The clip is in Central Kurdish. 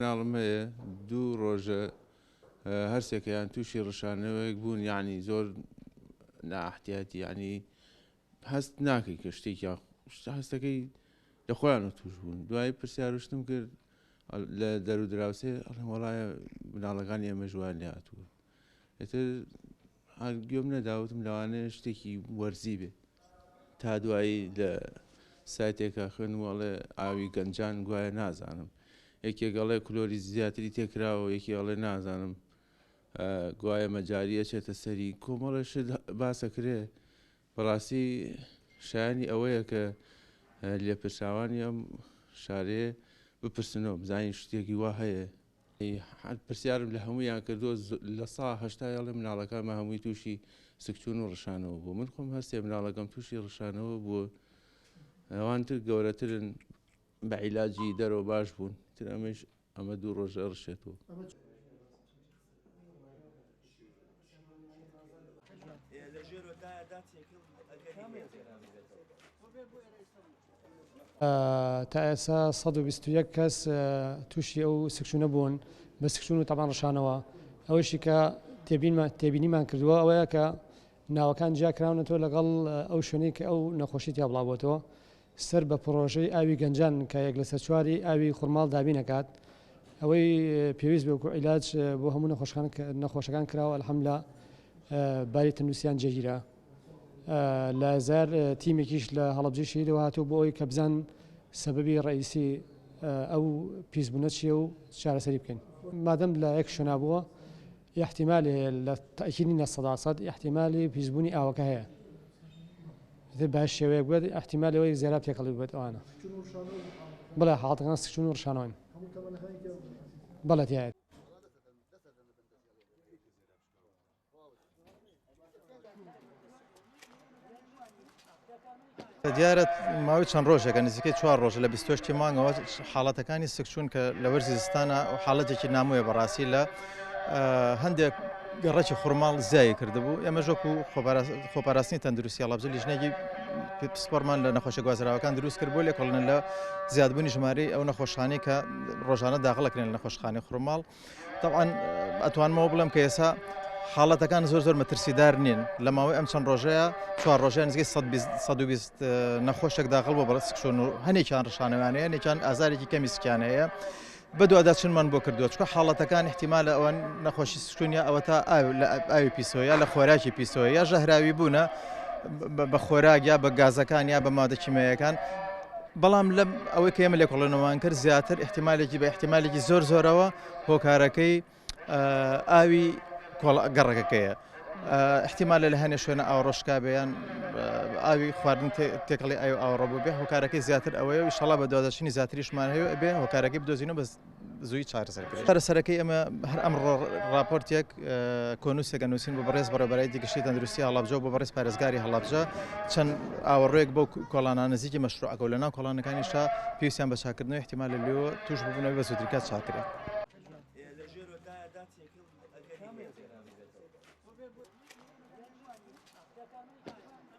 مناڵم هەیە دوو ڕۆژە هەرسێکیان تووشی ڕشانەوەیەک بوون، یعنی زۆر ناحتیاتی، یعنی هەست ناکەی کە شتێکیان هەستەکەی لە خۆیانەوە توش بوون. دوایی پرسیار شتم کرد لە دەر و دراوسێ، ئەڵێم وەڵایە مناڵەکانی ئێمە ژوان لێ هاتووە. ئیتر گوێم نەداوتم لەوانەیە شتێکی وەرزی بێ. تا دوایی لە سایتێکا خوێندم ئەڵێ ئاوی گەنجان گوایە نازانم یەکێک ئەڵێ کلۆری زیاتری تێکراوە، یەکی ئەڵێ نازانم گوایە مەجاری ئەچێتە سەری، کۆمەڵێ شت باسەکرێ. بەڕاستی شایانی ئەوەیە کە لێپرسراوانی ئەم شارەیە بپرسنەوە بزانین شتێکی وا هەیە. پرسیارم لە هەمویان کردووە، 80% ئەڵێ مناڵەکانمان هەمووی تووشی سکچوون و ڕشانەوە بوو. من خۆم هەستێ مناڵەکەم تووشی ڕشانەوە بووە، ئەوان تر گەورەترن بە عیلاجی دەرەوە باش بوون، تر ئەمەش ئەمە دوو ڕۆژە ڕشێتەوە. تا ئێستا 121 کەس تووشی ئەو سکچوونە بوون بە سکچوون و تەبان ڕشانەوە. ئەوەشی کە تێبینیمان کردووە ئەوەیە کە ناوەکان جیا کراونەتەوە لەگەڵ ئەو شوێنەی کە ئەو نەخۆشی تیا بڵاوبووەتەوە. سەر بە پرۆژەی ئاوی گەنجان کە 1 لەسەر 4ی ئاوی خورماڵ دابینەکات، ئەوەی پێویست بێ وەکو عیلاج بۆ هەموو نەخۆشەکان کراوە. الحەمدلله باری تەندروستیان جێگیرە. لە زار تیمێکیش لە هەڵەبجەی شەهیدەوە هاتووە بۆ ئەوەی کە بزان سەبەبی ڕئیسی ئەو پیسبوونە چییە و چارەسەری بکەین. مادەم لە یەک شوێنا بووە احتیمالی هەیە، لە تەئکید نە 100%، احتیمالی پیسبوونی ئاوەکە هەیە. بە شێوەیەک بێت احتیمالی ئەوەی زێراب تێکەڵی بێت ئەوانە. بەڵێ، حاڵەتەکان سکچوون و ڕشانەوەن. بەڵێ تایە. دیارە ماوەی چەند ڕۆژێکە، نزیکەی 4 ڕۆژە لە 28 مانگەوە حاڵەتەکانی سکچوون کە لە وەرزی زستانە حاڵەتێکی نامۆیە بەڕاستی لە هەندێک گەڕەکی خورماڵ زیایی کردبوو. ئێمە وەکو خۆپاراستنی تەندروستی هەڵەبجە لیژنێکی پسپۆرمان لە نەخۆشە گوازراوەکان دروست کرد بۆ لێکۆڵینە لە زیادبوونی ژمارەی ئەو نەخۆشانەی کە ڕۆژانە داخڵەکرێن لە نەخۆشخانەی خورماڵ. طبعا ئەتوانمەوە بڵێم کە ئێستا حاڵەتەکان زۆر زۆر مەترسیدار نین. لە ماوەی ئەم چەند ڕۆژەیە، 4 ڕۆژەیە، نزیکەی 120 نەخۆشێک داخل بۆ بەڕێ سکچوون و هەنێکیان ڕشانەوانەیە، هەنێکیان ئازارێکی کەمی سکیان هەیە. بەدواداچوونمان بۆ کردووە چونکە حاڵەتەکان احتیمالە ئەوە نەخۆشی سکچوون یا ئەوە تا لە ئاوی پیسەوە یا لە خۆراکی پیسەوە یا ژەهراوی بوونە بە خۆراک یا بە گازەکان یا بە مادە کیمیاییەکان. بەڵام لەم ئەوەی کە ئێمە لێکۆڵێنەوەمان کرد زیاتر احتیمالێکی بە احتیمالێکی زۆر زۆرەوە هۆکارەکەی ئاوی گەڕەکەکەیە. احتیمالە لە هەنێ شوێنە ئاوڕۆشکا بێ یان ئاوی خواردن تێکەڵی ئاوی ئاوڕۆ بوو بێ، هۆکارەکەی زیاتر ئەوەیە و ئیشەڵا بە دواداچوونی زیاتریشمان هەیە ئەبێ هۆکارەکەی بدۆزینەوە بە زووی چارەسەر کرێت. چارەسەرەکەی ئێمە هەر ئەمڕۆ راپۆرتێک کۆنووسێک ئەنووسین بۆ بەڕێز بەڕێوەبەرایەتی گشتی تەندروستی هەڵەبجە و بۆ بەڕێز پارێزگاری هەڵەبجە، چەند ئاوەڕۆیەک بۆ کۆڵانە نزیکی مەشروعەکە و لەناو کۆڵانەکانیشا پێویستیان بە چاکردنەوەی احتیمالە لێوە توش ببوونەوەی بە زووترین کات چاکرێت.